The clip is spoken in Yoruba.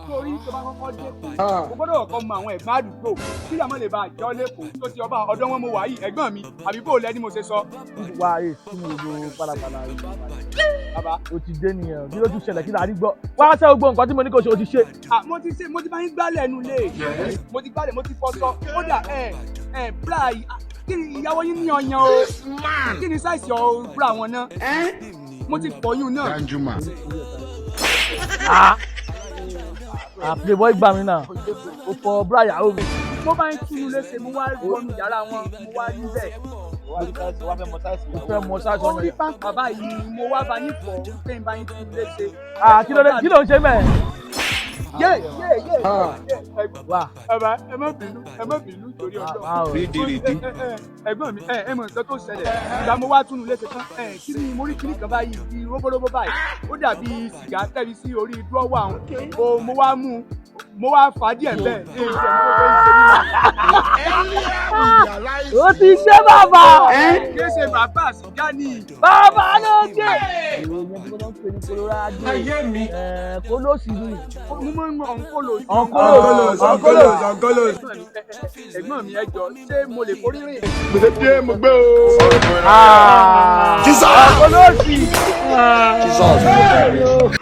Torí tó bá kọ́kọ́ dé, o gbọ́dọ̀ kọ́kọ́ mọ àwọn ẹ̀gbọ́n àdúgbò kí ìyàmọ́ lè bá àjọ lẹ́kọ̀ọ́ tó ti ọba ọ̀dọ́ wọn mo wà yìí. Ẹ̀gbọ́n mi, àbí bó lẹ́ni mo ṣe sọ? Wá ẹ kí ni gbogbo pálapàla yìí? Bàbá. O ti dé nìyẹn. Kí ló tún ṣẹlẹ̀? Kí la rí gbọ́? Wá ṣe gbogbo nǹkan tí mo ní kó ṣe, o ti ṣe? Ah, mo ti ṣe, mo ti bá yín gbálẹ̀ nu lé, mo ti gbálẹ̀, mo ti fọṣọ. Kódà ẹ bra yìí, ah, kí ni ìyàwó yín ní ọyàn o, kí ni size ọ bra wọn náà? Mo ti fọyún náà. Danjuma. Ah ah, playboy, gbà mí náà, o fọ bra ìyàwó mi? Mo bá ń túnú léṣe, mo wá wọnú yàrá wọn, mo wá rí bẹ́ẹ̀. O fẹ́ mọ size Ó ọyàn rí yẹn? Pàǹpà báyìí, mo wá bá yín fọ pé n bá yín túnú léṣe. Ah, kí ló dé? Kí ló ń ṣe mẹ́ẹ̀? Yé yé yé yé! Wá. Bàbá, ẹ má bínú, ẹ má bínú torí ọjọ́. Ah, o. Rídìrídì. Ẹ̀gbọ́n mi, ẹ mọ̀ nǹkan tó ṣẹlẹ̀. Ìgbà mo wá túnú léṣe tán, ẹ kí ni mo rí? Kíní kan báyìí bí róbóróbó báyìí, ó dàbí sìgá tẹ́bi sí orí dúrọ́wọ́ àwọn o. Mo wá mú un, mo wá fà á díẹ̀ bẹ́ẹ̀ ní ìṣẹ̀ mo fẹ́ ṣe nínú. O ti gbé, bàbá. Kì í ṣe bàbá, sìgá ni. Bàbá ló gbé. Ìròyìn tí wọ́n ń pè ní Colorado. Ayé mi. Kólóòsì ni. Mo máa ń mọ ọ̀nkólò. Ọ̀nkólò. Ọ̀nkólò, ọ̀nkólò. Ẹ̀gbọ́n mi, ẹ jọ, ṣé mo lè forí rìn? Gbèsè dé, mo gbé o. Kólóòsì. Jesus.